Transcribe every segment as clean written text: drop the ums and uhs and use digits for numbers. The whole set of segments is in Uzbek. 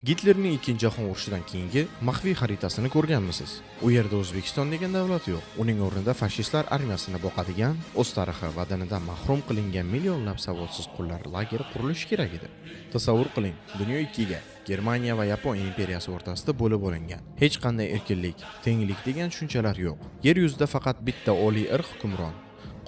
Gitlerning Ikkinchi jahon urushidan keyingi maxfiy xaritasini ko'rganmisiz? U yerda O'zbekiston degan davlat yo'q. Uning o'rnida fashistlar armiyasini boqadigan, o'z tarixi va dinidan mahrum qilingan millionlab savodsiz qullar lageri qurilishi kerak edi. Tasavvur qiling, dunyo ikkiga, Germaniya va Yaponiya imperiyasi o'rtasida bo'lib olingan. Hech qanday erkinlik, tenglik degan tushunchalar yo'q. Yer yuzida faqat bitta oliy irq hukmron.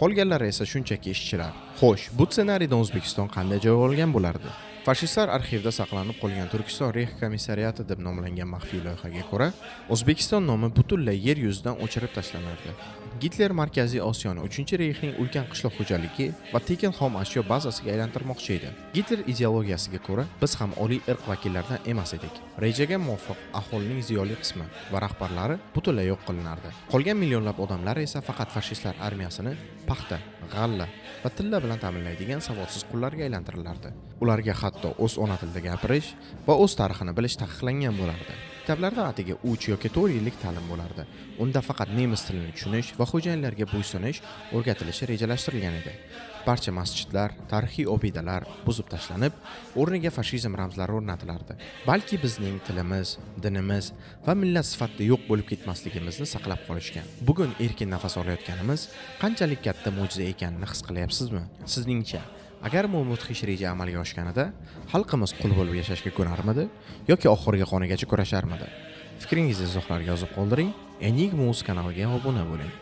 Qolganlari esa shunchaki ishchilar. Xo'sh, bu ssenariydan O'zbekiston qanday joy olgan bo'lardi? Fashistlar arxivda saqlanib qolgan Turkiston Reyx komissariati deb nomlangan maxfiy loyihaga ko'ra, O'zbekiston nomi butunlay yer yuzidan o'chirib tashlanardi. Gitler Markaziy Osiyoni 3-reyxning ulkan qishloq xo'jaligi va tekin xom ashyo bazasiga aylantirmoqchi edi. Gitler ideologiyasiga ko'ra, biz ham oliy irq vakillaridan emas edik. Rejaga muvofiq, aholining ziyoli qismi va rahbarlari butunlay yo'q qilinardi. Qolgan millionlab odamlar esa faqat fashistlar armiyasini paxta, g'alla va tilla bilan ta'minlaydigan savodsiz qullarga aylantirilardi. Ularga hatto o'z ona tilida gapirish va o'z tarixini bilish taqiqlangan bo'lardi. Maktablarda atigi 3 yoki 4 yillik ta'lim bo'lardi. Unda faqat nemis tilini tushunish va xo'jayinlarga bo'ysunish o'rgatilishi rejalashtirilgan edi. Barcha masjidlar, tarixiy obidalar buzib tashlanib, o'rniga fashizm ramzlari o'rnatilardi. Balki bizning tilimiz, dinimiz va millat sifatida yo'q bo'lib ketmasligimizni saqlab qolishgan. Bugun erkin nafas olayotganimiz qanchalik katta mo'jiza ekanini his qilyapsizmi? Sizningcha, agar bu mudhish reja amalga oshganida, xalqimiz qul bo'lib yashashga ko'narmidi yoki oxirgi qonigacha kurasharmidi? Fikringizni izohlarga yozib qoldiring. Enigma kanaliga obuna bo'ling.